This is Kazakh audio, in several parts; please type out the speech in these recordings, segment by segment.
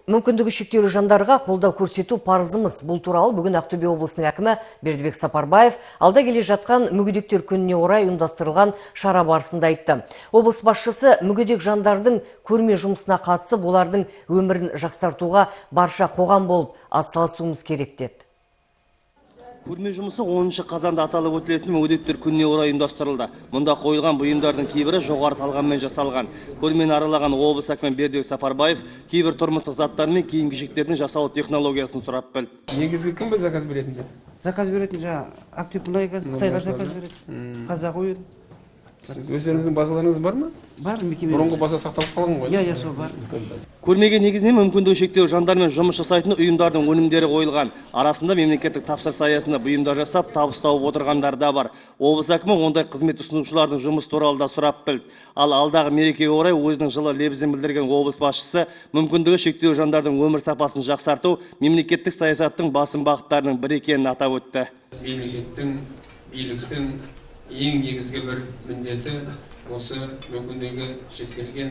Мүмкіндігі шектеулі жандарға қолдау көрсету парызымыз. Бұл туралы бүгін Ақтөбе облысының әкімі Бердібек Сапарбаев алда келе жатқан мүгедектер күніне орай ұйымдастырылған шара барысында айтты. Облыс басшысы мүгедек жандардың көрме жұмысына қатысып, олардың өмірін жақсартуға барша қоғам болып атсалысуымыз керек деді. Көрме жұмысы 10 қазанда аталып өтілетін мүгедектер күніне орай ұйымдастырылды. Мұнда қойылған бұйымдардың кейбірі жоғары талғаммен жасалған. Көрмені аралаған облыс әкімі Бердібек Сапарбаев кейбір тұрмыстық заттар мен киім-кешектердің жасалу технологиясын сұрап білді. Негізгі кім бұл заказ беретін деп? Заказ беретін жаңағы Ақтөбе мұнайгаз, Қытайлар заказ береді, Қазақ ойын. Өздеріңіздің базаларыңыз бар ма? Бар, мекеме. Бұрынғы база сақталып қалған ғой. Иә, сол бар. Көрмеге негізінен мүмкіндігі шектеулі жандармен жұмыс жасайтын ұйымдардың өнімдері қойылған. Арасында мемлекеттік тапсырыс аясында бұйымдар жасап, табыс тауып отырғандар да бар. Облыс әкімі ондай қызмет ұсынушылардың жұмысы туралы да сұрап білді. Ал алдағы мерекеге орай өзінің жылы лебізін білдірген облыс басшысы мүмкіндігі шектеулі жандардың өмір сапасын жақсарту мемлекеттік саясаттың басым бағыттарының бірі екенін атап өтті. Мемлекеттің, биліктің ең негізгі бір міндеті осы мүмкіндігі шектелген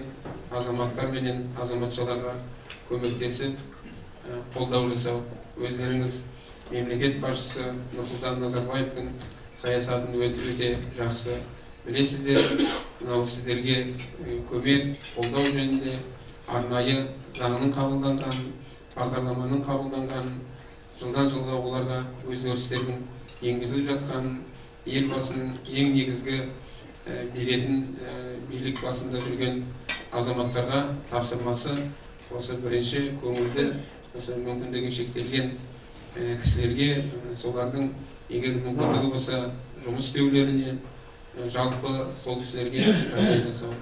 азаматтар менен азаматшаларға көмектесіп, қолдау жасау. Өздеріңіз мемлекет басшысы Нұрсұлтан Назарбаевтың саясатын өте жақсы білесіздер. Мынау сіздерге көмек, қолдау жөнінде арнайы заңның қабылданғанын, бағдарламаның қабылданғанын, жылдан жылға оларға өзгерістердің енгізіліп жатқанын, елбасының ең негізгі беретін билік басында жүрген азаматтарға тапсырмасы осы бірінші көңілді, осы мүмкіндігі шектелген кісілерге, солардың егер мүмкіндігі болса жұмыс істеулеріне, жалпы сол кісілерге жағдай жасау.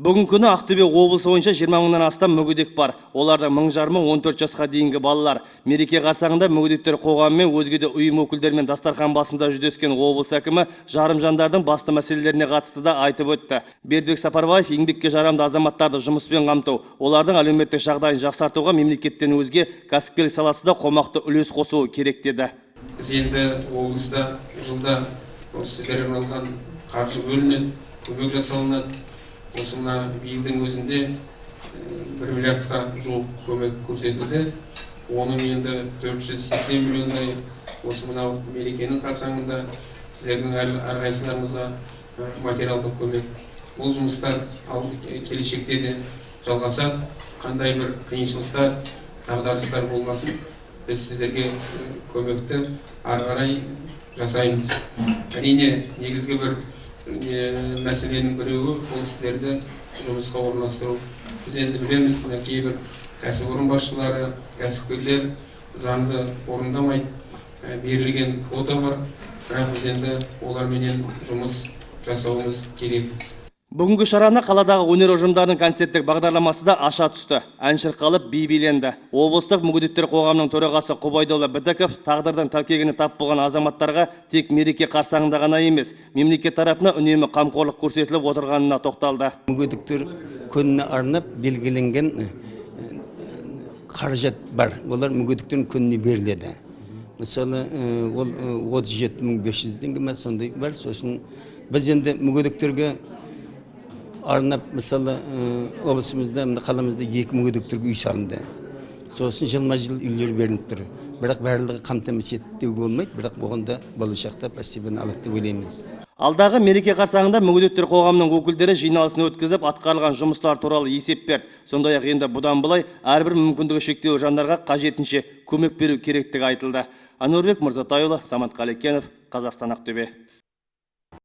Бүгінгі күні Ақтөбе облысы бойынша 20 мыңнан астам мүгедек бар. Олардың 1500-ы 14 жасқа дейінгі балалар. Мереке қарсаңында мүгедектер қоғамы мен өзге де ұйым өкілдерімен дастархан басында жүздескен облыс әкімі жарым жандардың басты мәселелеріне қатысты да айтып өтті. Бердібек Сапарбаев еңбекке жарамды азаматтарды жұмыспен қамту, олардың әлеуметтік жағдайын жақсартуға мемлекеттен өзге кәсіпкерлік саласы да қомақты үлес қосуы керек деді. Біз енді облыста жылда осы сіздерге арналған қаржы бөлінеді, көмек жасалынады. Осы мына биылдың өзінде 1 миллиардқа жуық көмек көрсетілді. Оның енді 480 миллиондай осы мынау мерекенің қарсаңында сіздердің әрқайсыларыңызға материалдық көмек. Бұл жұмыстар ал келешекте де жалғасады. Қандай бір қиыншылықтар, дағдарыстар болмасын, біз сіздерге көмекті ары қарай жасаймыз. Әрине, негізгі бір мәселенің біреуі ол сіздерді жұмысқа орналастыру. Біз енді білеміз, мына кейбір кәсіпорын басшылары, кәсіпкерлер заңды орындамайды, берілген квота бар, бірақ біз енді оларменен жұмыс жасауымыз керек. Бүгінгі шараны қаладағы өнер ұжымдарының концерттік бағдарламасы да аша түсті. Ән шырқалып, би биленді. Облыстық мүгедектер қоғамының төрағасы Құбайдолла Бітіков тағдырдың тәлкегіне тап болған азаматтарға тек мереке қарсаңында ғана емес, мемлекет тарапынан үнемі қамқорлық көрсетіліп отырғанына тоқталды. Мүгедектер күніне арнап белгіленген қаражат бар. Олар мүгедектердің күніне беріледі. Мысалы, ол 37 500 теңге ме, сондай бар. Сосын біз енді мүгедектерге арнап, мысалы, облысымызда, мына қаламызда 2 мүгедектерге үй салынды. Сосын жылма жыл үйлер беріліп тұр. Бірақ барлығы қамтамасыз етті деуге болмайды, бірақ оған да болашақта постепенно алады деп ойлаймыз. Алдағы мереке қарсаңында мүгедектер қоғамының өкілдері жиналысын өткізіп, атқарылған жұмыстар туралы есеп берді. Сондай-ақ енді бұдан былай әрбір мүмкіндігі шектеулі жандарға қажетінше көмек беру керектігі айтылды. Әнуарбек Мырзатайұлы, Самат Қалекенов, Қазақстан, Ақтөбе.